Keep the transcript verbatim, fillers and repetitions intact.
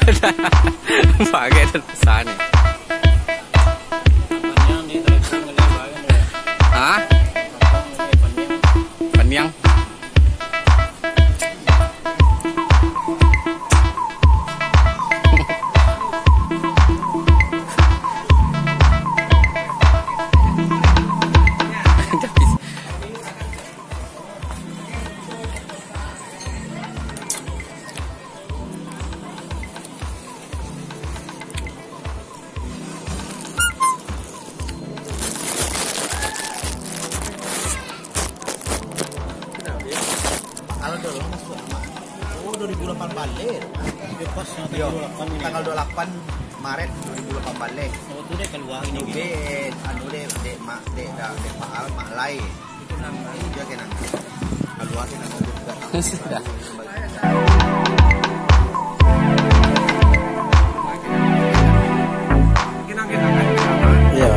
Pakai tu sana. Hah? Paniang. Kalau dulu masuk lama. Oh, dua ribu delapan balik. Yo, pas yang Yo, tanggal dua puluh delapan ini. Tanggal dua puluh delapan Maret dua ribu delapan balik. Oh, tu dia keluar ini. Anu, gitu. Dek, anu, dek, dek mak, dek, dek, dek Pak Al, Mak Lai. Itu nang Lai. Dia kena. Keluar kena. Sudah. Iya.